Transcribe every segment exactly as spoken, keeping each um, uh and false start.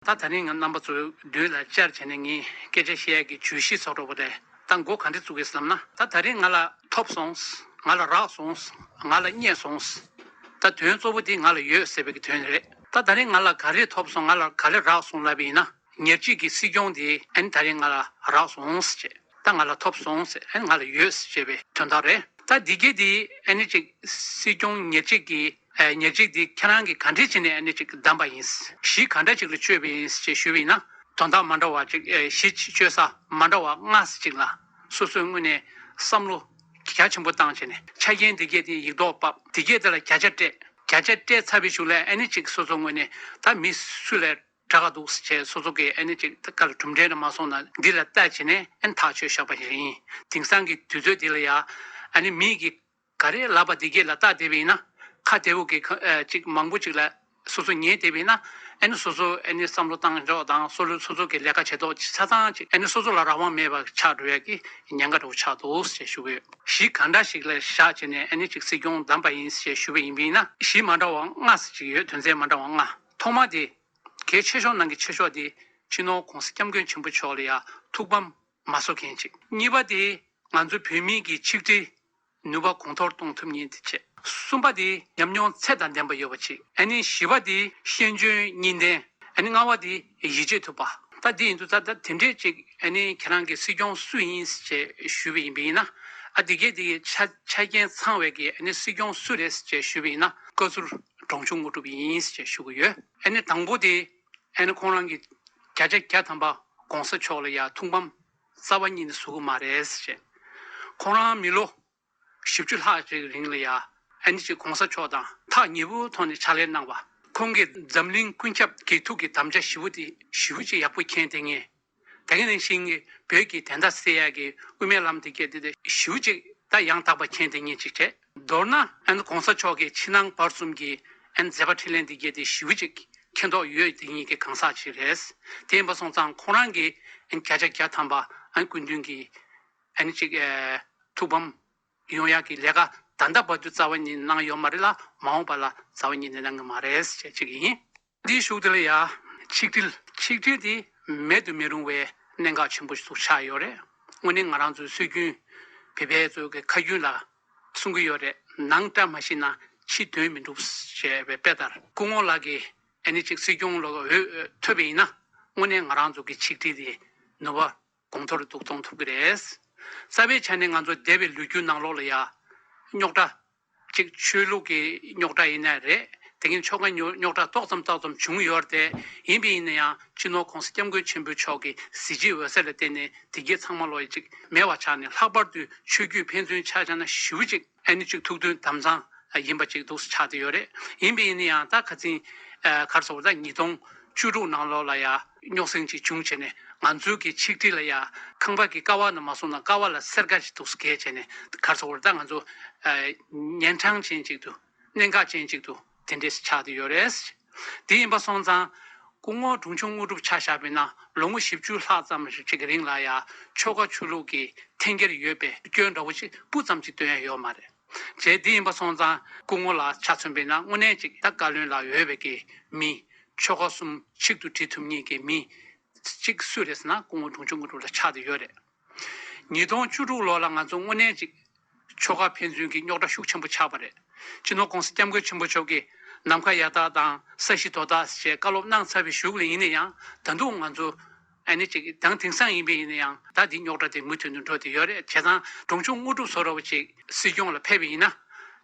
ད་ད་རིང་ང་རྣམ་པ་ཚོའི་མདུན་ལ་བཅར་བྱས་ནས་ངས་སྐད་ཆ་བཤད་ཡག་གི་བརྗོད་གཞི་བཟོ་འདྲ་པོ་རེད། ད་མགོ་ག་འདྲ་བཙུགས་ཀྱི་ཟེར་ལབ་ན། ད་ད་རིང་ང་ལ་ཐོབ་སོང་། ང་ལ་རག་སོང་། ང་ལ་རྙེད་སོང་། ད་དོན་གཙོ་བོ་དེ་ང་ལ་ཡོད་ཟེར་བའི་གི་དོན་རེད། ད་ད་རིང་ང་ལ་ག་རེ་ཐོབ་སོང་། ང་ལ་ག་རེ་རག་སོང་ལབ་པ་ཡིན་ན། ཉེར་གཅིག་གི་སྲིད་སྐྱོང་དེ་ཨ་ནི་ད་རིང་ང་ལ་རག་སོང་ཟེར་བྱས། ད་ང་ལ་ཐོབ་སོང་ཟེར། ཨ་ནི་ང་ལ་ཡོད་ཟེར་བྱས་པའི་དོན་དག་རེད། ད་འདི་གས་དེ་ཨ་ནི་ཅིག་སྲིད་སྐྱོང་ཉེར་གཅིག་གི་ཨ་ཉེར་གཅིག་དེ་ཁྱེད་རང་གིས་ག་འདྲས་བྱས་ནས་ཨ་ནི་ཅིག་བདམས་པ་ཡིན། གཞི་ག་འདྲ་ཅིག་ལ་བཅོས་པ་ཡིན་ཟེར་བྱས་ཞུས་པ་ཡིན་ན། དོན་དག་མ་འདྲ་བ་ཅིག་ཨ་གཞི་བཅོས་ས་མ་འདྲ་བ་ལྔ་ཅིག་ལ་སོ་སོའི་ངོས་ནས་བསམ་བློ་རྒྱ་ཆེན་པོ་བཏང་བྱས་ནས། ཆ་རྐྱེན་འདི་གས་དེ་ཡིག་ཐོག་ཕབ། འདི་གས་དེ་ལ་བརྒྱ་ཆ་སྤྲད། བརྒྱ་ཆ་སྤྲད་ཚར་བའི་གཞུག་ལ་ཨ་ནི་ཅིག་སོ་སོའི་ངོས་ནས་ད་མི་སུ་ལ་དྲག་ག་འདུག་ཟེར་བྱས། སོ་སོ་གིས་ཨ་ནི་ཅིག་ད་ག་ལ་གྲུབ་འབྲས་རེ་མ་སོང་ན། འདི་ལ་ལྟ་བྱས་ནས་ཨ་ནི་ཐག་གཅོད་བཞག་པ་ཞིག་ཡིན། དེང་སང་གི་དུས་ཚོད་འདི་ལ་ཡ། ཨ་ནི་མི་གིས་ག་རེ་ལབ་པ་འདི་གས་ལ་ལྟ་བསྡད་པ་ཡིན་ན། ཁ་བདེ་བོ་གི་ཁ་ཨ་ཅིག་མང་པོ་ཅིག་ལ་སོ་སོ་ཉན་བསྡད་པ་ཡིན་ན། ཨ་ནི་སོ་སོ་ཨ་ནི་བསམ་བློ་བཏང་ཕྱོགས་དང་། སོ་སོ་སོ་སོ་གི་ལས་ཀ་བྱེད་ཐོག་ཆ་ཚང་ཅིག་ཨ་ནི་སོ་སོ་ལ་རང་དབང་མེད་པ་ཆགས་འགྲོ་ཡ་གི་ཉེན་ཁ་འདྲ་བོ་ཆགས་འདུག་ཟེར་ཞུ་གི་ཡོད། གཞི་ག་འདྲ་ཞིག་ལ་བཞག་བྱས་ནས་ཨ་ནི་ཅིག་སྲིད་སྐྱོང་བདམས་པ་ཡིན་ཟེར་ཞུ་བ་ཡིན་པ་ཡིན་ན། གཞི་མ་འདྲ་བ་ལྔ་ཟེར་ཅིག་ཡོད། དོན་ཚན་མ་འདྲ་བ་ལྔ། ཐོག་མ་དེ། གལ་ཆེ་ཤོས་ནང་གི་ཆེ་ཤོས་དེ། སྤྱི་ནོར་༸གོང་ས་༸སྐྱབས་མགོན་ཆེན་པོ་མཆོག་ལ་ཡ་ཐུགས་ཕམ་མ་བཟོ་མཁན་ཅིག་གཉིས་པ་དེ། ང་ཚོ་བོད་མིའི་གི་ཆིག་སྒྲིལ་ནུས་པ་གོང་མཐོར་གཏོང་ཐུབ་མཁན་དེ་བྱས། གསུམ་པ་དེ། ཉམས་མྱོང་ཚད་དང་ལྡན་པ་ཡོད་པ་ཅིག་ཨ་ནི་བཞི་པ་དེ། ཤེས་འཇོན་གཉིས་ལྡན། ཨ་ནི་ལྔ་པ་དེ། ཡིད་ཆེས་ཐུབ་པ། ད་དེ་ཡིན་དུས་ད་ད་དེ་འདྲས་ཅིག་ཨ་ནི་ཁྱེད་རང་གི་སྲིད་སྐྱོང་སུ་ཡིན་ཟེར་བྱས་ཞུས་པ་ཡིན་པ་ཡིན་ན། ཨ་དེ་གས་དེ་གས་ཆ་ཆ་རྐྱེན་ཚང་བའི་གི་ཨ་ནི་སྲིད་སྐྱོང་སུ་རེད་ཟེར་བྱས་ཞུས་པ་ཡིན་ན། བཀའ་ཟུར་འབྲོང་ཆུང་དངོས་གྲུབ་ཡིན་ཟེར་བྱས་ཞུ་གི་ཡོད། ཨ་ནི་དང་པོ་དེ། ཨ་ནི་ཁོང་རང་གིས་བརྒྱ་ཆ་བརྒྱ་ཐམ་པ་༸གོང་ས་མཆོག་ལ་ཡ་ཐུགས་ཕམ་རྩ་བ་ཉིད་ནས་བཟོ་གི་མ་རེད་ཟེར་བྱས། ཁོང་རང་མི་ལོ་བཞི་བཅུ་ལྷག་ཅིག་རིང་ལ་ཡ་ཨ་ནི་ཅིག་༸གོང་ས་མཆོག་དང་ཐག་ཉེ་པོའི་ཐོག་ནས་ཕྱག་ལས་གནང་བ། ཁོང་གིས་འཛམ་གླིང་ཀུན་ཁྱབ་ཀྱི་ཐུགས་ཀྱི་དམ་བཅའ་ཞེ་པོ་དེ་ཞེ་པོ་ཅིག་ཡག་པོ་མཁྱེན་བསྡད་མཁན། དེ་ག་ནང་བཞིན་གྱི་བོད་ཀྱི་བདེན་མཐའ་གསལ་ཡག་གི་དབུ་མའི་ལམ་དེ་གས་དེ་དེ་ཞེ་པོ་ཅིག་ད་ཡང་དག་པ་མཁྱེན་བསྡད་མཁན་ཅིག་བྱས། མདོར་ན་ཨ་ནི་༸གོང་ས་མཆོག་གི་ཕྱི་ནང་བར་གསུམ་གྱི་ཨ་ནི་མཛད་པ་འཕྲིན་ལས་འདི་གས་དེ་ཞེ་པོ་ཅིག་མཁྱེན་རྟོགས་ཡོད་བསྡད་མཁན་གྱི་གང་ཟག་ཅིག་རེད། དེ་ཡིན་པ་སོང་ཙང་ཁོང་རང་གིས་ཨ་ནི་བརྒྱ་ཆ་བརྒྱ་ཐམ་པ་ཨ་ནི་སྐུ་མདུན་གྱི་ཨ་ནི་ཅིག་ཨེ་ཐུགས་ཕམ་ཡོང་ཡག་གི་ལས་ཀ་ད་ལྟ་བར་དུ་རྩ་བ་ཉིད་གནང་ཡོད་མ་རེད་ལ། མ་འོངས་པ་ལ་རྩ་བ་ཉིད་ནས་གནང་གི་མ་རེད་ཅེས་གཅིག་ཡིན། འདིའི་གཞུག་དེ་ལ་ཡ་ཆིག་སྒྲིལ། ཆིག་སྒྲིལ་དེ་མེད་དུ་མི་རུང་བའི་གནད་འགག་ཆེན་པོ་ཞིག་ཏུ་ཆགས་ཡོད་རེད། དངོས་གནས་ང་རང་ཚོའི་སྲོལ་རྒྱུན་བོད་པའི་ཚོའི་གི་ཁ་རྒྱུན་ལ་གསུང་གི་ཡོད་རེད། ནང་བཀྲ་མ་ཤིས་ན་ཕྱི་དོན་མི་འགྲུབ་ཅེས་པའི་དཔེ་ལྟར། སྐུ་ངོ་ལགས་ཀྱིས་ཨ་ནི་ཅིག་སྲིད་སྐྱོང་ལ་འོས་ཐོབ་པ་ཡིན་ན། དངོས་གནས་ང་རང་ཚོ་གི་ཆིག་སྒྲིལ་དེ་ནུས་པ་གོང་མཐོར་འདུག་གཏོང་ཐུབ་ཀྱི་རེད། རྩ་བའི་ཆ་ནས་ང་ཚོ་འདས་པའི་ལོ་རྒྱུས་ནང་ལོགས་ལ་ཡ་རྙོག་དྲ་གཅིག་ཆོས་ལུགས་ཀྱི་རྙོག་དྲ་ཡིན་ན་རེད། དེ་གིན་ཆོལ་ཁ་རྙོག་རྙོག་དྲ་ཏོག་ཙམ་ཏོག་ཙམ་བྱུང་ཡོད་རེད་དེ། ཡིན་པ་ཡིན་ན་ཡང་སྤྱི་ནོར་༸གོང་ས་༸སྐྱབས་མགོན་ཆེན་པོ་མཆོག་གི་གཟི་བརྗིད་འོད་ཟེར་ལ་བརྟེན་ནས་དེ་གའི་ཚང་མ་ལོག་ཅིག་མེད་པ་ཆགས་ནས། ལྷག་པར་དུ་ཆོས་བརྒྱུད་ཕན་ཚུན་ཆ་བཞག་ན་ཞེ་པོ་ཅིག་ཨ་ནི་ཅིག་ཐུགས་མཐུན་དམ་གཙང་ཡིན་པ་ཅིག་འདུག་ཆགས་བསྡད་ཡོད་རེད། ཡིན་པ་ཡིན་ན་ཡང་ད་ཁ་སང་ཨ་ག་རེ་ཟེར་དགོས་རེད། ད་ཉིས་སྟོང་བཅུ་དྲུག་ནང་ལོགས་ལ་ཡ་རྙོག་ཟིང་ཅིག་བྱུང་བྱས་ནས། ང་ཚོའི་གི་ཆིག་སྒྲིལ་ལ་ཡ་ཁང་པ་གི་ཀ་བ་ནང་མ་སོང་ན་ཀ་བ་ལ་སེར་ཀ་ཅིག་འདུག་སེ་བརྒལ་བྱས་ནས། ག་རེ་ཟེར་དགོས་རེད། ད་ང་ཚོ་ཨ་གཉན་འཕྲང་ཅན་ཅིག་ཏུ། གནད་འགག་ཅན་ཅིག་ཏུ་དེ་འདྲས་ཆགས་བསྡད་ཡོད་རེད། དེ་ཡིན་པ་སོང་ཙང་སྐུ་ངོ་འབྲོང་ཆུང་དངོས་གྲུབ་ཆ་བཞག་པ་ཡིན་ན། ལོ་ངོ་བཞི་བཅུ་ལྷག་ཙམ་ཞིག་གི་རིང་ལ་ཡ་ཆོལ་ཁ་ཆོས་ལུགས་ཀྱི་འཐེན་འཁྱེར་ཡོད་པའི་སྐྱོན་འདྲ་བོ་ཅིག་སྤུ་ཙམ་ཅིག་སྟོན་ཡ་ཡོད་མ་རེད། བྱས་དེ་ཡིན་པ་སོང་ཙང་སྐུ་ངོ་ལ་ཆ་མཚོན་པ་ཡིན་ན། དངོས་གནས་ཅིག་ད་བཀའ་བློན་ལ་འོས་པའི་གི་མི། ཆོལ་ཁ་གསུམ་གཅིག་ཏུ་སྒྲིལ་ཐུབ་མཁན་གྱི་མི་གཅིག་སུ་རེད་ཟེར་ན། སྐུ་ངོ་འབྲོང་ཆུང་དངོས་གྲུབ་ལ་ཆགས་བསྡད་ཡོད་རེད། ཉིས་སྟོང་བཅུ་དྲུག་ལོ་ལ་ང་ཚོ་དངོས་གནས་ཅིག་ཆོལ་ཁ་ཕན་ཚུན་གྱི་རྙོག་དྲ་ཤུགས་ཆེན་པོ་ཆགས་པ་རེད། སྤྱི་ནོར་༸གོང་ས་༸སྐྱབས་མགོན་ཆེན་པོ་མཆོག་གིས་ནམ་མཁའ་གཡའ་དག་དང་ས་གཞི་རྡོ་དག་ཅེས་བཀའ་སློབ་གནང་ཚར་བའི་གཞུག་ལ་ཡིན་ན་ཡང་། ད་དུང་ང་ཚོ་ཨ་ནི་ཅིག་དང་དེང་སང་ཡིན་པ་ཡིན་ན་ཡང་། ད་འདི་རྙོག་དྲ་དེ་མུ་མཐུད་དུ་འགྲོ་བསྡད་ཡོད་རེད། བྱས་ཙང་འབྲོང་ཆུང་དངོས་གྲུབ་བཟོ་འདྲ་བོ་ཅིག་སྲིད་སྐྱོང་ལ་ཕེབས་པ་ཡིན་ན།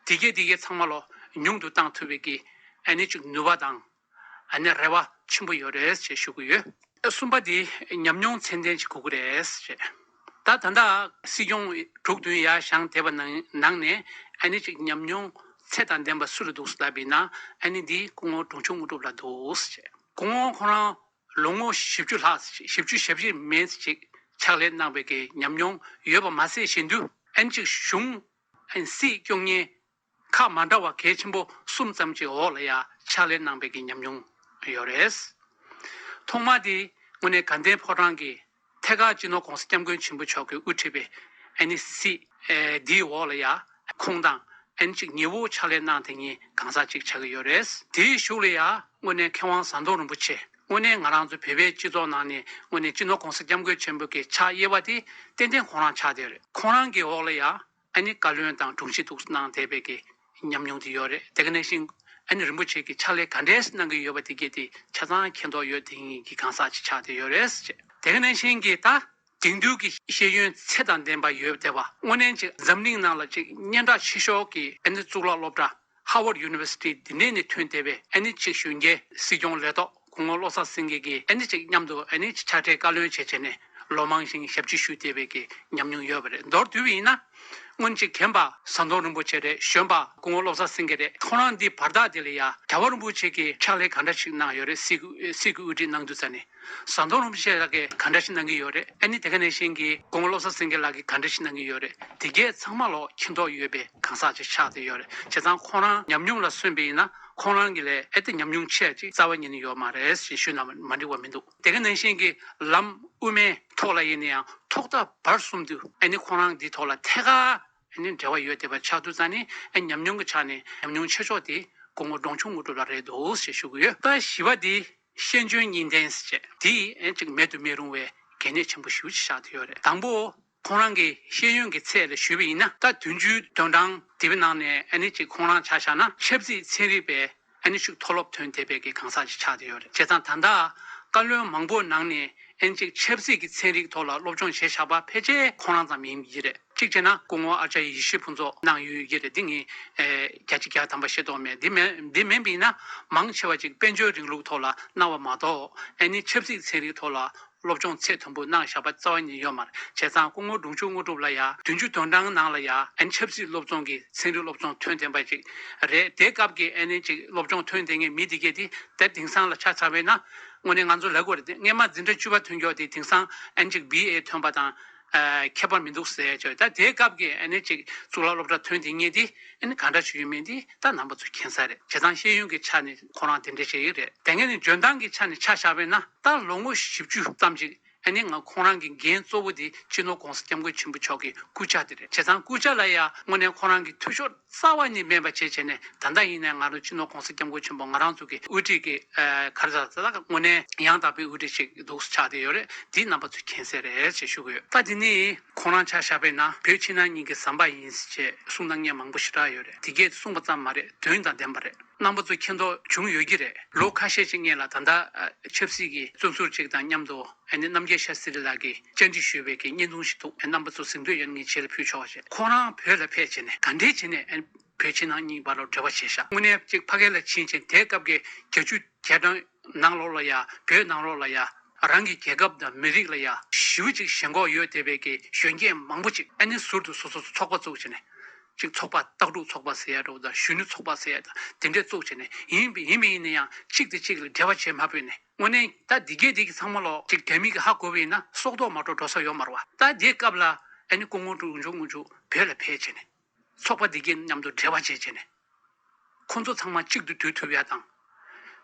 དེ་གས་དེ་གས་ཚང་མ་ལོ་ཉུང་དུ་བཏང་ཐུབ་པའི་གི་ཨ་ནི་ཅིག་ནུས་པ་དང་། ཨ་ནི་རེ་བ་ཆེན་པོ་ཡོད་རེད་ཅེས་ཞུ་གི་ཡོད། གསུམ་པ་དེ་ཉམས་མྱོང་ཚད་ལྡན་ཅིག་དགོས་ཀྱི་རེད་ཅེས། ད་ད་ལྟ་སྲིད་སྐྱོང་དྲུག་བདུན་ཡར་བཞེངས་བསྡད་པ་ནང་ནང་ནས། ཨ་ནི་ཅིག་ཉམས་མྱོང་ཚད་དང་ལྡན་པ་སུ་ལ་འདུག་ཟེར་ལབ་པ་ཡིན་ན། ཨ་ནི་འདི་སྐུ་ངོ་འབྲོང་ཆུང་དངོས་གྲུབ་ལ་འདུག་ཅེས། སྐུ་ངོ་ཁོ་རང་ལོ་ངོ་བཞི་བཅུ་ལྷག། བཞི་བཅུ་ཞེ་བཞི་མན་ཅིག་ཕྱག་ལས་གནང་བའི་གི་ཉམས་མྱོང་ཡོད་པ་མ་ཟད་བཞིན་དུ། ཨ་ནི་ཅིག་གཞུང་ཨ་ནི་སྲིད་སྐྱོང་མཁན་ཁག་མ་འདྲ་བ་གལ་ཆེན་པོ་གསུམ་ཙམ་གྱི་འོག་ལ་ཡ་ཕྱག་ལས་གནང་བའི་གི་ཉམས་མྱོང་ཡོད་རེད། ཐོག་མ་དེ་དངོས་གནས་དགའ་ལྡན་ཕོ་བྲང་གི་ཐད་ཀར་སྤྱི་ནོར་༸གོང་ས་༸སྐྱབས་མགོན་ཆེན་པོ་མཆོག་གིས་དབུ་ཁྲིད་པའི་ཨ་ནི་སྲིད་ཨེ་འདིའི་འོག་ལ་ཡ་ཁོང་དང་ཨ་ནི་ཅིག་ཉེ་བོ་ཕྱག་ལས་གནང་བསྡད་མཁན་གང་ཟག་ཅིག་ཆགས་ཀྱི་ཡོད་རེད། དེའི་གཞུག་ལ་ཡ་དངོས་གནས་མཁས་དབང་ཟམ་གདོང་རིན་པོ་ཆེ། དངོས་གནས་ང་རང་ཚོ་བོད་པའི་སྤྱི་ཚོགས་ནང་ནས་དངོས་གནས་སྤྱི་ནོར་༸གོང་ས་༸སྐྱབས་མགོན་ཆེན་པོ་གི་ཕྱག་གཡས་པ་དེ་ཏན་ཏན་ཁོང་རང་ཆགས་བསྡད་ཡོད་རེད། ཁོང་རང་གི་འོག་ལ་ཡ་ཨ་ནི་བཀའ་བློན་དང་དྲུང་ཆེ་འདུག་གནང་བསྡད་པའི་གི་ཉམས་མྱོང་དེ་ཡོད་རེད། དེ་ག་ནང་བཞིན་ཨ་ནི་རིན་པོ་ཆེ་གི་ཕྱག་ལས་ག་འདྲས་གནང་གི་ཡོད་པ་དེ་གས་དེ་ཆ་ཚང་མཁྱེན་རྟོགས་ཡོད་དེ་གི་གང་ཟག་ཅིག་ཆགས་བསྡད་ཡོད་རེད་ཟེར། དེ་ག་ནང་བཞིན་གི་ད་དེང་དུས་ཀྱི་ཤེས་ཡོན་ཚད་དང་ལྡན་པ་ཡོད་བསྡད་པ། དངོས་གནས་ཅིག་འཛམ་གླིང་ནང་ལ་ཅིག་སྙན་གྲགས་ཆེ་ཤོས་ཀྱི་ཨ་ནི་གཙུག་ལག་སློབ་གྲྭ་Harvard University འདི་ནས་ནས་ཐོན་བསྡད་པའི་ཨ་ནི་ཅིག་གཞོན་སྐྱེས་སྲིད་སྐྱོང་ལས་ཐོག་སྐུ་ངོ་བློ་བཟང་སེང་གེ་གིས་ཨ་ནི་ཅིག་མཉམ་དུ་ཨ་ནི་ཕྱག་སྦྲེལ་བཀའ་བློན་བྱས་བྱས་ནས་ལོ་མང་ཞིང་ཞབས་ཕྱི་ཞུས་བསྡད་པའི་གི་ཉམས་མྱོང་ཡོད་པ་རེད། མདོར་བསྡུས་པ་ཡིན་ན་སྔོན་ཅིག་མཁན་པ་ཟམ་གདོང་རིན་པོ་ཆེ་རེད། གཞོན་པ་སྐུ་ངོ་བློ་བཟང་སེང་གེ་རེད། ཁོང་རང་འདི་བར་ཐག་དེ་ལ་ཡ་རྒྱལ་བ་རིན་པོ་ཆེ་གིས་ཕྱག་ལས་ག་འདྲ་ཞིག་གནང་ཡོད་རེད། སྲིད་སྐུ་སྲིད་སྐུ་དབུ་ཁྲིད་གནང་དུས་ཙ་ནས། ཟམ་གདོང་རིན་པོ་ཆེ་ལགས་ཀྱིས་ག་འདྲ་ཞིག་གནང་གི་ཡོད་རེད། ཨ་ནི་དེ་ག་ནང་བཞིན་གྱི་སྐུ་ངོ་བློ་བཟང་སེང་གེ་ལགས་ཀྱིས་ག་འདྲ་ཞིག་གནང་གི་ཡོད་རེད། དེ་གས་ཚང་མ་ལོག་མཁྱེན་རྟོགས་ཡོད་པའི་གང་ཟག་ཅིག་ཆགས་བསྡད་ཡོད་རེད། བྱས་ཙང་ཁོང་རང་ཉམས་མྱོང་ལ་སོན་པ་ཡིན་ན་ཁོང་རང་གི་ལས་ཨེ་ཏེ་ཉམས་མྱོང་ཆེ་ཅིག་རྩ་བ་ཉིད་ནས་ཡོད་མ་རེད་ཞེས་ཞུས་ན་མ་འགྲིག་པ་མི་འདུག་དེ་ག་ནང་བཞིན་གྱི་ལམ་དབུ་མའི་ཐོག་ལ་ཡིན་ན་ཡང་ཐོག་མཐའ་བར་གསུམ་དུ་ཨ་ནི་ཁོང་རང་འདིའི་ཐོག་ལ་ཐད་ཀར་ཨ་ནི་འབྲེལ་བ་ཡོད་བསྡད་པ་ཆགས་དུས་ཙང་ནི་ཨ་ཉམས་མྱོང་གི་ཆ་ནས་ཉམས་མྱོང་ཆེ་ཤོས་དེ་སྐུ་ངོ་འབྲོང་ཆུང་དངོས་གྲུབ་ལགས་རེད་འདུག་ཞེས་ཞུ་གི་ཡོད། ད་བཞི་པ་དེ། ཤེས་འཇོན་གཉིས་ལྡན་ཟེར་བྱས་དེ་ཡང་ཅིག་མེད་དུ་མི་རུང་བའི་གལ་གནད་ཆེན་པོ་ཞེ་པོ་ཅིག་ཆགས་བསྡད་ཡོད་རེད། དང་པོ་ཁོང་རང་གི་ཤེས་ཡོན་གྱི་ཚད་ལ་ཞུས་པ་ཡིན་ན་ད་བདུན་ཅུའི་དོན་གྲངས་དེ་བའི་ནང་ནས་ཨ་ནི་ཅིག་ཁོང་རང་ཆ་བཞག་ན་ཆབ་སྲིད་ཚན་རིག་པའི་ཨ་ནི་ཅིག་མཐོ་སློབ་ཐོན་བསྡད་པའི་གི་གང་ཟག་ཅིག་ཆགས་བསྡད་ཡོད་རེད། བྱས་ཙང་ད་ལྟ་བཀའ་བློན་མང་པོའི་ནང་ནས་ཨ་ནི་ཅིག་ཆབ་སྲིད་ཀྱི་ཚན་རིག་ཐོག་ལ་སློབ་སྦྱོང་བྱས་བཞག་པ་ཕལ་ཆེར་ཁོང་རང་ཙམ་ཡིན་གྱི་རེད། གཅིག་བྱས་ན་སྐུ་ངོ་ཨ་ཅརྱ་ཡེ་ཤེས་ཕུན་ཚོགས་གནང་ཡོད་ཀྱི་རེད། འདི་ངས་ཨེ་བརྒྱ་ཆ་བརྒྱ་ཐམ་པ་བཤད་ཐུབ་མེད། འདི་མིན་འདི་མིན་པ་ཡིན་ན་མང་ཆེ་བ་ཅིག་དཔལ་འབྱོར་རིང་ལུགས་ཐོག་ལ་གནང་བ་མ་གཏོགས་ཨ་ནི་ཆབ་སྲིད་ཚན་རིག་ཐོག་ལ་སློབ་སྦྱོང་ཚད་མཐོན་པོ་གནང་བཞག་པ་རྩ་བ་ཉིད་ཡོད་མ་རེད། བྱས་ཙང་སྐུ་ངོ་འབྲོང་ཆུང་དངོས་གྲུབ་ལགས་ཡ་བདུན་ཅུ་དོན་གྲངས་ནང་ལ་ཡ་ཨ་ནི་ཆབ་སྲིད་སློབ་སྦྱོང་གི་ཚན་རིག་སློབ་སྦྱོང་ཐོན་བསྡད་པ་ཅིག་རེད། དེ་སྐབས་ཀྱི་ཨ་ནི་ཅིག་སློབ་སྦྱོང་ཐོན་བསྡད་མཁན་མི་དེ་གས་དེ་དེ་དེང་སང་ལ་ཆ་བཞག་པ་ཡིན་ན་དངོས་གནས་ང་ཚོ་ལབ་དགོས་རེད། དེ་སྔས་མ་འཛིན་གྲྭ་བཅུ་པ་ཐོན་མཁན་དེ་དེང་སང་ཨ་ནི་ཅིག་བི་ཨེ་ཐོན་པ་དང་། ཨ་ཁྱད་པར་མི་འདུག་ཟེར་ཡ་ཅིག་ད་དེའི་སྐབས་ཀྱི་ཨ་ནི་ཅིག་གཙུག་ལག་སློབ་གྲྭ་ཐོན་དེ་ངས་དེ་ཨ་ནི་ག་འདྲ་ཞིག་ཡོད་མེད་དེ་ད་རྣམ་པ་ཚོ་མཁྱེན་གསལ་རེད། བྱས་ཙང་ཤེས་ཡོན་གྱི་ཆ་ནས་ཁོ་རང་དེ་འདྲ་བྱས་ཡོད་རེད། དེ་ངས་ནི་འཇོན་ཐང་གི་ཆ་ནས་ཆ་བཞག་པ་ཡིན་ན་ད་ལོ་ངོ་བཞི་བཅུ་ཙམ་ཅིག་ཨ་ནི་ང་ཁོང་རང་གི་འགན་གཙོ་བོ་དེ་སྤྱི་ནོར་༸གོང་ས་༸སྐྱབས་མགོན་ཆེན་པོ་མཆོག་གི་སྐུ་ཕྱྭ་དེ་རེད། བྱས་ཙང་སྐུ་ཕྱྭ་ལ་ཡ་དངོས་གནས་ཁོང་རང་གི་འཐུས་ཤོར་རྩ་བ་ནས་མེད་པ་བྱས་བྱས་ནས་ད་ལྟ་ཡིན་ནའི་ང་རང་སྤྱི་ནོར་༸གོང་ས་༸སྐྱབས་མགོན་ཆེན་པོ་ང་རང་ཚོ་གི་དབུ་ཁྲིད་ཀྱི་ཨ་ག་རེ་ཟེར་ད་དངོས་གནས་ཡང་དག་པའི་དབུ་ཁྲིད་ཅིག་འདུག་ཆགས་བསྡད་ཡོད་རེད། དེ་རྣམ་པ་ཚོས་མཁྱེན་གསལ་རེད་ཅེས་ཞུ་གི་ཡོད། ད་དེ་ནི་ཁོང་རང་ཆ་བཞག་པས་ན་བོད་ཕྱི་ནང་གཉིས་ཀྱི་ཟམ་པ་ཡིན་ཞེས་གསུང་གནང་མཁན་མང་པོ་ཞེ་དྲག་ཡོད་རེད། དེ་གས་གསུངས་པ་ཙམ་མ་རེད། དོན་དང་ལྡན་པ་རེད། རྣམ་པ་ཚོ་མཁྱེན་རྟོགས་བྱུང་ཡོད་ཀྱི་རེད། ལོ་ཁ་ཤས་ཤིག་སྔོན་ལ་ད་ལྟ་ཨ་ཆབ་སྲིད་ཀྱི་བཙོན་ཟུར་ཅིག་དང་མཉམ་དུ་ཨ་ནི་རྣམ་རྒྱལ་ཤཱ་སྟྲི་ལགས་ཀྱིས་བཅར་འདྲི་ཞུས་པའི་གི་བརྙན་ཐུང་ཞིག་འདུག་ཨ་རྣམ་པ་ཚོ་གཟིགས་འདོད་ཡོད་ན་ངས་བྱེད་ལ་ཕུལ་ཆོག་ཅེས། ཁོང་རང་བོད་ལ་ཕེབས་བྱས་ནས་ག་འདྲས་བྱས་ནས་ཨ་ནི་བོད་ཕྱི་ནང་གཉིས་བར་ལ་འབྲེལ་བ་བྱས་ཤག་དངོས་གནས་ཅིག་ཕ་གི་ལ་ཕྱིན་བྱས་དེའི་སྐབས་ཀྱི་བརྒྱད་ཅུ་གྱ་གྲངས་ནང་ལོགས་ལ་ཡ་བོད་ནང་ལོགས་ལ་ཡ་རང་གི་རྒྱལ་ཁབ་དང་མི་རིགས་ལ་ཡ་ཞེ་པོ་ཅིག་ཞེན་ཁོག་ཡོད་བསྡད་པའི་གི་གཞོན་སྐྱེས་མང་པོ་ཅིག་ཨ་ནི་ཟུར་དུ་སོ་སོ་ཚོགས་པ་བཙུགས་བྱས་ནས་ཅིག་ཚོགས་པ་ལྟག་ཕྲུག་ཚོགས་པ་ཟེར་ཡ་འདྲ་བོ་དང་གཞོན་ནུ་ཚོགས་པ་ཟེར་ཡ་དང་དེ་འདྲས་བཙུགས་བྱས་ནས་ཡིན་པ་ཡིན་པ་ཡིན་ན་ཡང་གཅིག་དང་གཅིག་ལ་འབྲེལ་བ་བྱེད་མ་ཕོད་ནས་དངོས་གནས་ད་འདི་གས་འདི་གི་ཚང་མ་ལོག་ཅིག་རྒྱ་མི་གི་ཧ་གོ་བ་ཡིན་ན་སྲོག་ཐོག་མ་འགྲོ་འགྲོ་ས་ཡོད་མ་རེད་བ། ད་འདིའི་སྐབས་ལ་ཨ་ནི་སྐུ་ངོ་འབྲོང་ཆུང་དངོས་གྲུབ་བོད་ལ་ཕེབས་བྱས་ནས། ཚོགས་པ་འདི་གའི་མཉམ་དུ་འབྲེལ་བ་བྱས་བྱས་ནས། ཁོང་ཚོ་ཚང་མ་གཅིག་ཏུ་བསྡུ་ཐུབ་ཡ་དང་།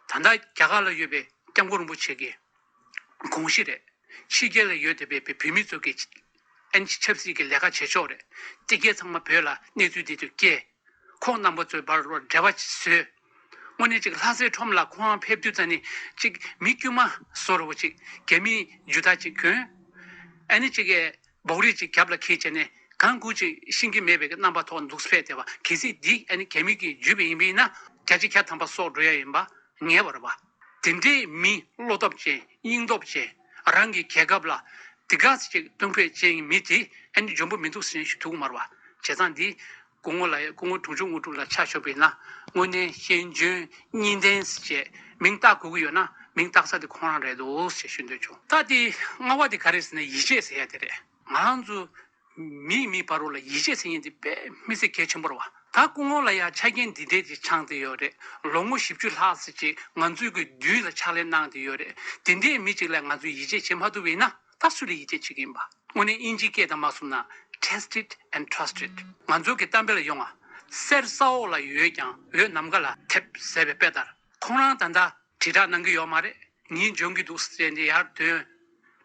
ད་ལྟ་རྒྱ་གར་ལ་ཡོད་པའི་སྐྱབས་མགོན་རིན་པོ་ཆེ་གི་དགོངས་གཞི་རེད། ཕྱི་རྒྱལ་ལ་ཡོད་བསྡད་པའི་བོད་མི་ཚོ་གི་ཨན་ཆབ་སྲིད་ཀྱི་ལས་ཀ་བྱེད་ཕྱོགས་རེད། དེ་གའི་ཚང་མ་བོད་ལ་གནས་ཚུལ་འདི་ཚོ་སྐྱེལ། ཁོང་རྣམ་པ་ཚོའི་བར་ལ་འབྲེལ་བ་བཟོས། དངོས་གནས་ཅིག་ལྷ་སའི་ཁྲོམ་ལ་ཁོང་ཕེབས་དུས་ཙ་ནས་ཅིག་མི་དཀྱུས་མ་བཟོ་འདྲ་བོ་ཅིག་རྒྱ་མིའི་རྒྱུ་དར་ཅིག་གོན། ཨ་ནི་ཅིག་གི་སྦོག་རིལ་ཅིག་རྒྱབ་ལ་འཁྱེར་བྱས་ནས་གང་དགོས་ཅིག་ཤེས་ཀྱི་མེད་པའི་རྣམ་པ་ཐོག་འདུག་ཕེབས་བསྡད་པ་གལ་སྲིད་འདི་ཨ་ནི་རྒྱ་མི་གིས་བརྒྱུད་པ་ཡིན་པ་ཡིན་ན་བརྒྱ་ཆ་བརྒྱ་ཐམ་པ་སྲོག་འགྲོ་ཡ་ཡིན་པ་ངེས་པ་རེད་པ། དེ་འདྲའི་མི་བློ་སྟོབས་ཅན་སྙིང་སྟོབས་ཅན་རང་གི་རྒྱལ་ཁབ་ལ་དེ་ག་ཚོད་ཅིག་གཏོང་ཕོད་ཅན་གྱི་མི་དེ་ཨ་ནི་འཇོན་པོ་མི་འདུག་ཟེར་ཞིག་ཐུག་མ་རེད་པ། བྱས་ཙང་འདི་སྐུ་ངོ་ལ་སྐུ་ངོ་དྲུང་ཆུང་དངོས་གྲུབ་ལ་ཆ་བཞག་པ་ཡིན་ན་དངོས་གནས་ཤེས་འཇོན་གཉིས་ལྡན་ཟེར་བྱས་མིང་བཏགས་དགོས་ཀྱི་ཡོད་ན་མིང་བཏགས་ས་དེ་ཁོང་རང་རེད་འདུག་ཟེར་ཞུ་འདོད་བྱུང་། ད་དེ་ལྔ་པ་དེ་ག་རེ་ཟེར་ན་ཡིད་ཆེས་ཟེར་ཡ་དེ་རེད། ང་རང་ཚོ་མིས་མིའི་བར་ལ་ཡིད་ཆེས་ཟེར་མཁན་དེ་དཔེ་མི་སྲིད་གལ་ཆེན་པོ་རེད་པ། ད་སྐུ་ངོ་ལ་ཡ་ཆ་རྐྱེན་འདི་འདྲས་ཅིག་ཚང་བསྡད་ཡོད་རེད། ལོ་ངོ་བཞི་བཅུ་ལྷག་ཙམ་ཅིག་ང་ཚོའི་གི་མདུན་ལ་ཕྱག་ལས་གནང་བསྡད་ཡོད་རེད། དེ་འདྲའི་མི་གཅིག་ལ་ང་ཚོས་ཡིད་ཆེས་བྱེད་མ་ཐུབ་པ་ཡིན་ན་ད་སུ་ལ་ཡིད་ཆེས་བྱེད་ཀྱི་ཡིན་པ། དངོས་གནས་དབྱིན་ཇིའི་སྐད་དང་མ་གསུངས་ན་test it and trust it། ང་ཚོའི་གི་གཏམ་དཔེ་ལ་ཡོང་ང་། གསེར་ས་འོག་ལ་ཡོད་ཀྱང་འོད་ནམ་མཁའ་ལ་ཐེབས་ཟེར་བའི་དཔེ་ལྟར། ཁོང་རང་ད་ལྟ་དྲིལ་བསྒྲགས་གནང་གི་ཡོད་མ་རེད། ངས་འཇོན་གྱི་འདུག་ཟེར་ནས་ཡར་འདོན།